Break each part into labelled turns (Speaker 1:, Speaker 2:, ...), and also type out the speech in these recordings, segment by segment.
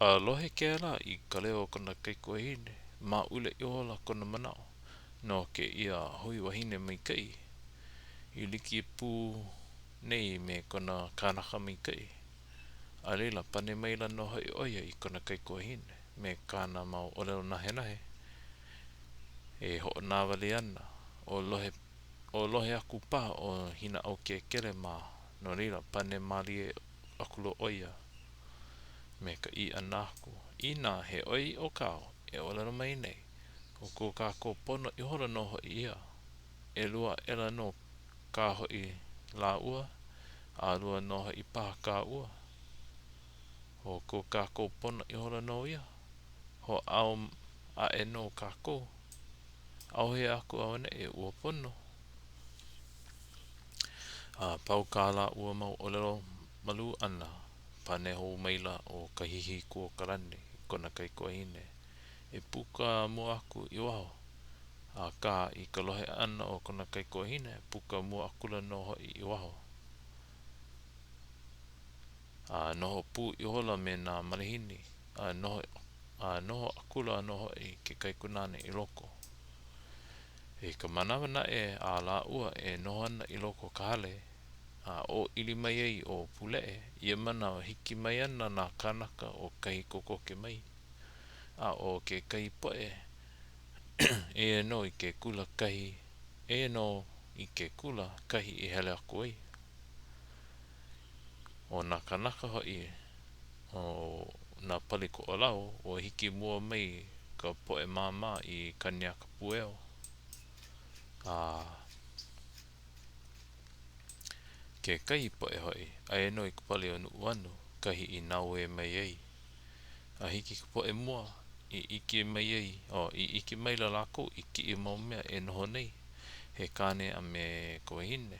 Speaker 1: A lohe kēlā i ka leo o kona kaikuahine, maʻule ihola kona manaʻo no kēia hui wahine maikaʻi i like pū nei me kona kanaka maikaʻi. A laila, pane maila nō hoʻi ʻo ia i kona kaikuahine me kāna mau ʻōlelo nahenahe e hoʻonāwali ana, o lohe, o lohe aku paha ʻo Hinaʻaukēkele mā, no laila, pane mālie akula ʻo ia me ka ʻī ʻana aku, Inā he ʻoiaʻiʻo kāu e ʻōlelo mai nei, ʻo ko kākou pono ihola nō hoʻi ia, ʻelua aʻela nō kā hoʻi lāua, ʻalua nō hoʻi paha kāua. ʻO ko kākou pono ihola nō ia, hoʻāo aʻe nō kākou. ʻAʻohe aku auaneʻi ua pono. A pau kā lāua mau ʻōlelo malū ʻana, pane hou maila ʻo Kahihikūokalani i kona kaikuahine e puka mua aku i waho. Akā, i ka lohe ʻana o kona kaikuahine, puka mua akula nō hoʻi i waho. A noho pū ihola me nā malihini, a noho, a noho akula nō hoʻi ke kaikunāne i loko. I ka manawa naʻe a lāua e noho ana i loko o ka hale, a ʻōʻili mai ai ʻo Pulēʻe, ia manawa, hiki mai ana nā kānaka o kahi kokoke mai. A ʻo kekahi poʻe, eia nō i ke kula kahi, eia nō i ke kula kahi i hele aku ai. ʻO nā kānaka hoʻi o nā pali Koʻolau, ua hiki mua mai ka poʻe māmā i Kaniakapuʻeo, a kekahi poʻe hoʻi, aia nō i ka pali o Nuʻuanu, kahi i naue mai ai. A hiki ka poʻe mua i ʻike mai ai, o, i ʻike maila lākou i kēia mau mea e noho nei, he kāne a me ka wahine.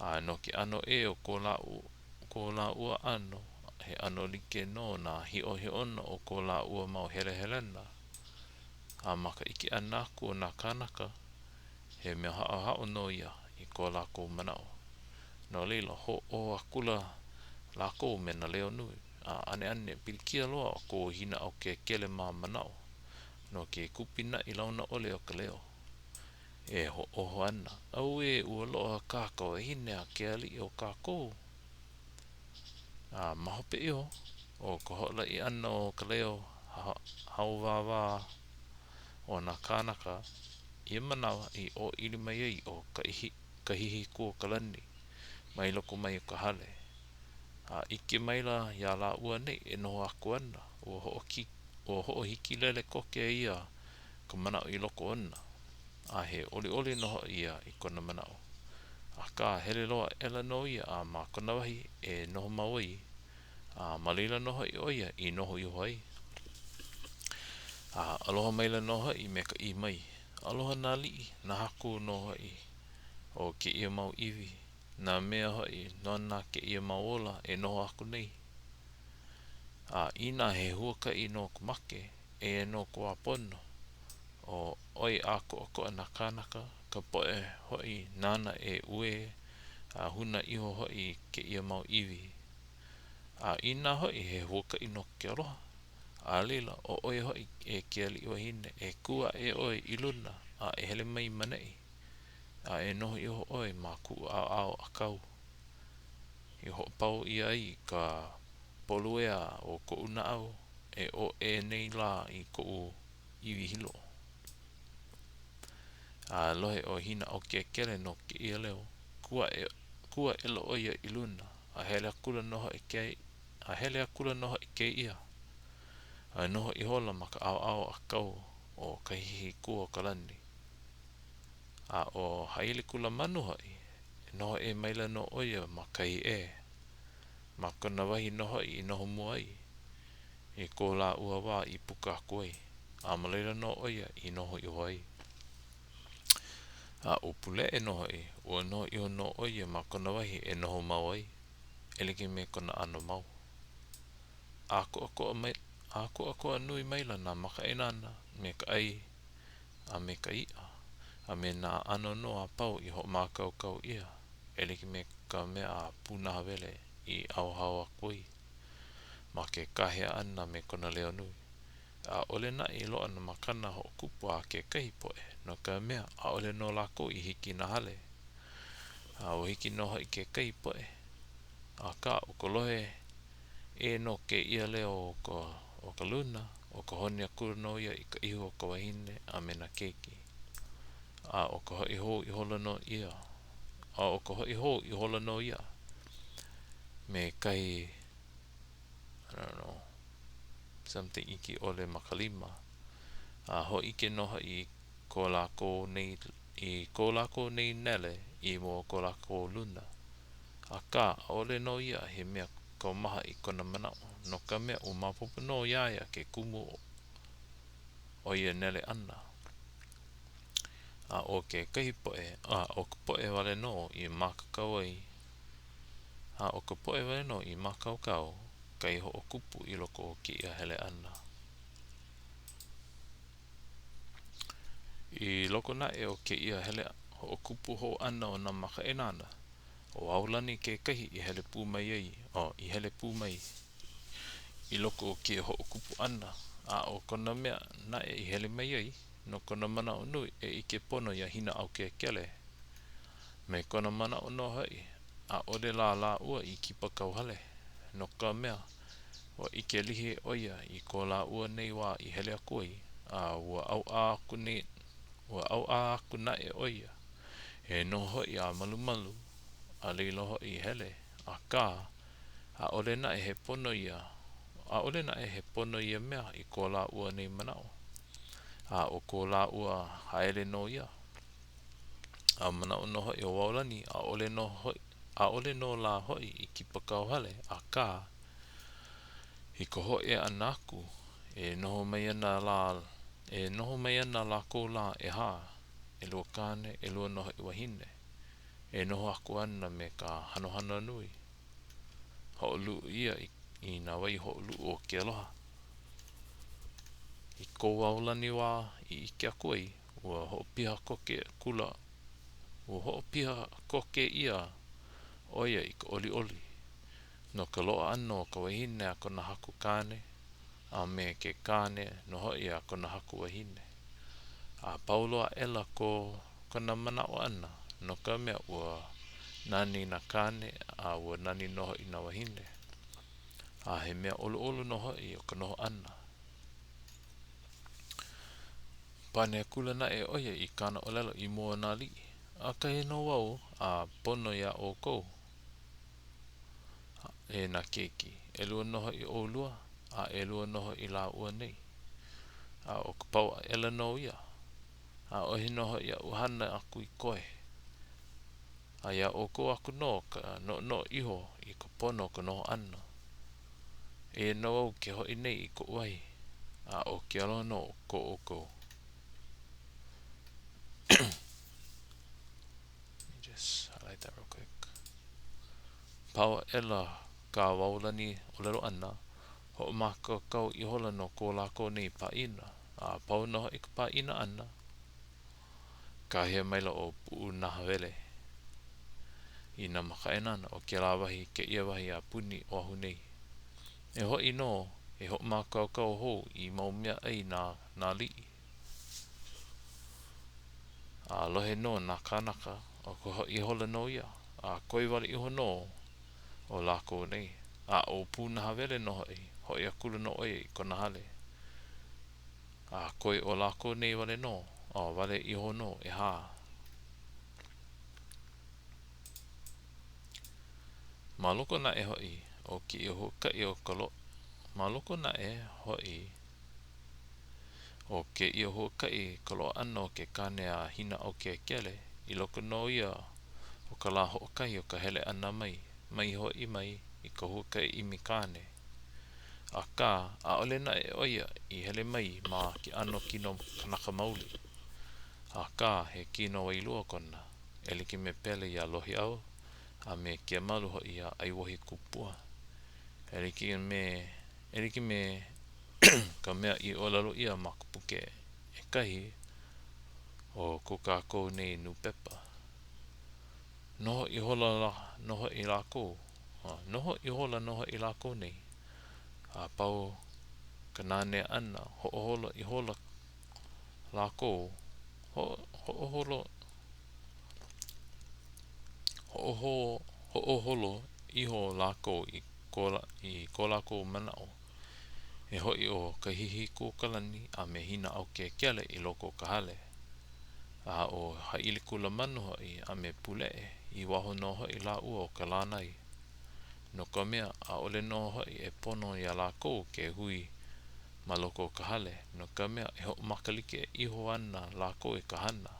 Speaker 1: A no ke ʻano ʻē o ko lāua, ko lāua ʻano, he ʻano like nō nā hiʻohiʻona o ko lāua mau helehelena. A ma ka ʻike ʻana aku o nā kānaka, He mea haʻohaʻo nō ia i ko lākou manaʻo. No laila, hoʻō akula lākou me nā leo nui, a ʻaneʻane pilikia loa ko Hinaʻaukēkele mā manaʻo no ke kūpinaʻi launa ʻole o ka leo. E hoʻōho ana, Auē, ua loaʻa kā ka wahine a ke aliʻi o kākou! A ma hope iho o ka hoʻolaʻi ʻana o ka leo hauwawā o nā kānaka, ia manawa i ʻōʻili mai ai ʻo Kahihikūokalani mai loko mai o ka hale. A ʻike maila iā lāua nei e noho aku ana, ua hoʻoki, ua hoʻohikilele koke ia ka manaʻo i loko ona, a he ʻoliʻoli nō hoʻi ia i kona manaʻo. Akā, hele loa aʻela nō ia a ma kona wahi e noho mau ai, a ma laila nō hoʻi ʻo ia i noho iho ai. A aloha maila nō hoʻi me ka ʻī mai, Aloha nā aliʻi, nā haku nō hoʻi o kēia mau iwi, nā mea hoʻi nona kēia mau ola e noho aku nei. A inā he huakaʻi no ka make, eia nō ka wā pono, o ʻoi ʻākoʻakoʻa nā kānaka, ka poʻe hoʻi nāna e uē a hūnā iho hoʻi i kēia mau iwi. A inā hoʻi he huakaʻi no ke aloha, a laila, ʻo ʻoe hoʻi e ke aliʻi wahine, e kū aʻe ʻoe i luna a e hele mai maneʻi, a e noho iho ʻoe ma kuʻu ʻaoʻao ʻākau, i hoʻopau ʻia ai ka poluea o koʻu naʻau e ʻōʻē nei lā i koʻu iwi hilo. A lohe ʻo Hinaʻaukēkele no kēia leo, kū aʻe, kū aʻela ʻo ia i luna, a hele akula nō hoʻi ke, a hele akula nō hoʻi kēia, a noho ihola ma ka ʻaoʻao ʻākau o Kahihikūokalani. A ʻo Hāʻilikūlāmanu hoʻi, noho ʻē maila nō ʻo ia ma kahi ʻē, ma kona wahi nō hoʻi i noho mua ai, i ko lāua wā i puka aku ai, a ma laila nō ʻo ia i noho iho ai. A ʻo Pulēʻe nō hoʻi, ua noho iho nō ʻo ia ma kona wahi e noho mau ai, e like me kona ʻano mau. ʻĀkoakoa mai, ʻākoakoa nui maila nā makaʻāinana me ka ʻai a me ka iʻa, a me nā ʻano nō a pau i hoʻomākaukau ʻia, e like me ka mea a Pūnahawele i ʻauhau aku ai. Ma ke kāhea ʻana me kona leo nui. ʻAʻole naʻe i loaʻa nā makana hoʻokupu a kekahi poʻe, no ka mea, ʻaʻole nō lākou i hiki i nā hale. A ua hiki nō hoʻi kekahi poʻe. Akā, ʻo ka lohe ʻē nō kēia leo o ka, o ka luna, ʻo ka honi akula nō ia i ka ihu o ka wahine a me nā keiki. A ʻo ka hoʻi hou ihola nō ia, a ʻo ka hoʻi hou ihola nō ia me kahi I don't know, something iki ʻole ma ka lima. A hōʻike nō hoʻi i ko lākou nei i ko lākou nei nele i mua o ko lākou luna. Akā, ʻaʻole nō ia he mea kaumaha i kona manaʻo, no ka mea, ua maopopo nō iā ia ke kumu o ia nele ʻana. A ʻo kekahi poʻe, a ʻo ka poʻe wale nō i mākaukau ai, a ʻo ka poʻe wale nō i mākaukau kai hoʻokupu i loko o kēia hele ʻana. I loko naʻe o kēia hele hoʻokupu hou ʻana o nā makaʻāinana, ʻo Waolani kekahi i hele pū mai ai, oh, i hele pū mai i loko o kēia hoʻokupu ʻana, a ʻo kona mea naʻe i hele mai ai, no kona manaʻo nui e ʻike pono iā Hinaʻaukēkele. Me kona manaʻo nō hoʻi, ʻaʻole lā lāua i kipa kauhale, no ka mea, ua ʻike lihi ʻo ia i ko lāua nei wā i hele aku ai, a ua ʻauʻa aku nei, ua ʻauʻa aku naʻe ʻo ia, e noho hoʻi a malumalu, a laila hoʻi i hele, akā, ʻaʻole naʻe he pono ia, ʻaʻole naʻe he pono ia mea i ko lāua nei manaʻo, a ʻo ko lāua haele nō ia. A manaʻo nō hoʻi ʻo Waolani, ʻaʻole nō hoʻi, ʻaʻole nō lā hoʻi i kipa kauhale, akā, i ka hōʻea ʻana aku, e noho mai ana lā, e noho mai ana lākou lā ʻehā, ʻelua kāne, ʻelua nō hoʻi wahine, e noho aku ana me ka hanohano nui. Hoʻoluʻu ʻia i, i nā waihoʻoluʻu o ke aloha. I ko Waolani wā i ʻike aku ai, Ua hoʻopiha koke akula, ua hoʻopiha koke ʻia ʻo ia i ka ʻoliʻoli no ka loaʻa ʻana o ka wahine a kona haku kāne a me ke kāne nō hoʻi a kona haku wahine. A pau loa aʻela ko kona manaʻo ʻana, no ka mea, ua nani nā kāne a ua nani nō hoʻi nā wāhine, a he mea ʻoluʻolu nō hoʻi o ka noho ʻana. Pane akula naʻe ʻo ia i kāna ʻōlelo i mua o nā aliʻi, ʻAkahi nō wau a pono iā ʻoukou, e nā keiki, ʻelua nō hoʻi ʻolua, a ʻelua nō hoʻi lāua nei. A ʻo ka pau aʻela nō ia, ʻaʻohe nō hoʻi aʻu hana aku i koe. A iā ʻoukou aku nō ka noʻonoʻo iho i ka pono o ka noho ʻana. Eia nō au ke hoʻi nei i koʻu wahi, a ʻo ke aloha nō ko ʻoukou. Let me just highlight that real quick. Pau aʻela kā Waolani ʻōlelo ʻana, hoʻomākaukau ihola no ko lākou nei pāʻina, a pau nō hoʻi ka pāʻina ʻana, Kāhea maila ʻo Puʻunahawele i nā makaʻāinana o kēlā wahi kēia wahi a puni Oʻahu nei. E hoʻi nō e hoʻomākaukau hou i mau mea ʻai na nā aliʻi. A lohe nō nā kānaka, ʻo ka hoʻi ihola nō ia, a koe wale iho nō o lākou nei. A ʻo Pūnahawele nō hoʻi, hoʻi akula nō ʻo ia i kona hale. A koe ʻo lākou nei wale nō, a wale iho nō ʻehā. Ma loko naʻe hoʻi o kēia huakaʻi o ka lo, ma loko naʻe hoʻi o kēia huakaʻi ka loaʻa ʻana o ke kāne a Hinaʻaukēkele, i loko nō ia o ka lā hoʻokahi o ka hele ʻana mai, mai hoʻi mai i ka huakaʻi ʻimi kāne. Akā, ʻaʻole naʻe ʻo ia i hele mai ma ke ʻano kino kanaka maoli. Akā, he kino wailua kona, e like me Pele iā Lohiʻau a me Kemalu hoʻi iā ʻAiwohikupua. E like me, e like me ka mea i ʻōlelo ʻia ma ka puke ʻekahi o ko kākou nei nūpepa. Noho ihola nō hoʻi lākou, noho ihola nō hoʻi lākou nei. A pau ka nanea ʻana, hoʻoholo ihola lākou, hoʻoholo, hoʻoholo iho lākou i ko, i ko lākou manaʻo e hoʻi ʻo Kahihikūokalani a me Hīnaʻaukēkele i loko o ka hale. A ʻo Hāʻilikūlapamanu hoʻi a me Pūleʻe, i waho nō hoʻi lāua o ka lānai. No ka mea, ʻaʻole nō hoʻi e pono iā lākou ke hui ma loko o ka hale, no ka mea, e hoʻomaka like iho ana lākou i ka hana.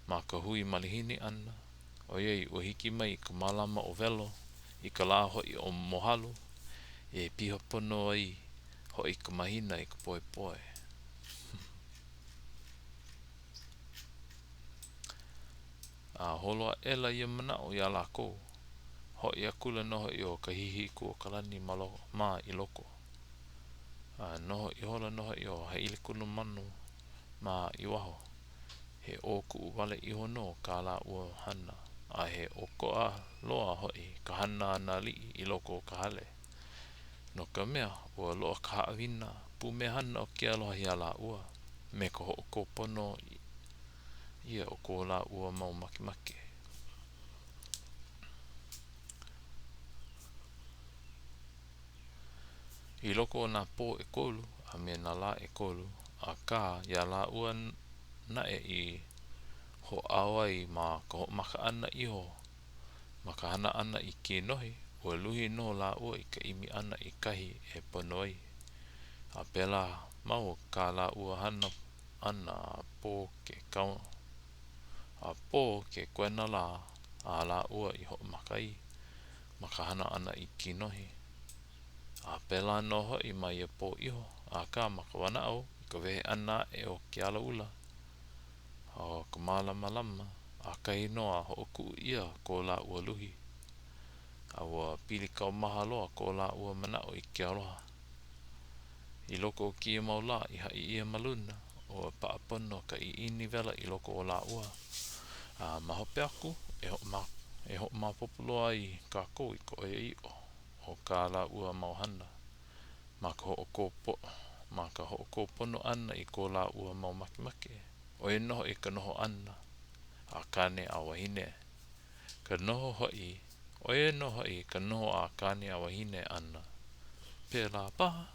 Speaker 1: Ma ka hui malihini ʻana, ʻoiai ua hiki mai ka malama ʻo Welo, i ka lā hoʻi ʻo Mohalu, e piha pono ai hoʻi ka mahina i ka poepoe. A holo aʻela ia manaʻo iā lākou, hoʻi akula nō hoʻi ʻo Kahihikūokalani mā i loko. A noho ihola nō hoʻi ʻo Hāʻilikūlapamanu mā i waho. He ʻōkuʻu wale iho nō kā lāua hana, a he ʻokoʻa loa hoʻi ka hana a nā aliʻi i loko o ka hale. No ka mea, ua loaʻa ka haʻawina pumehana o ke aloha iā lāua, me ka hoʻokō pono ʻia o ko lāua mau makemake. I loko o nā pō ʻekolu a me nā lā ʻekolu, akā iā lāua naʻe i hoʻāo ai ma ka hoʻomaka ʻana iho ma ka hana ʻana i kinohi, ua luhi nō lāua i ka ʻimi ʻana i kahi e pono ai. A pēlā mau kā lāua hana ʻana a pō ke a pō ke koena lā a lāua i hoʻomaka ai ma ka hana ʻana i kinohi. A pēlā nō hoʻi ma ia pō iho, akā ma ka wanaʻao, i ka wehe ʻana aʻe o ke alaula o ka mālamalama, ʻakahi nō a hoʻokuʻu ʻia ko lāua luhi, a ua pili kaumaha loa ko lāua manaʻo i ke aloha. I loko o kēia mau lā i haʻi ʻia ma luna, ua paʻa pono ka ʻiʻini wela i loko o lāua. A ma hope aku, e e hoʻomaopopo loa ai kākou i ka ʻoiaʻiʻo o kā lāua mau hana ma ka hoʻokō ma ka hoʻokō pono ʻana i ko lāua mau makemake, ʻo ia nō hoʻi ka noho ʻana a kāne a wahine, ka noho hoʻi, ʻo ia nō hoʻi ka noho a kāne a wahine ʻana. Pēlā paha.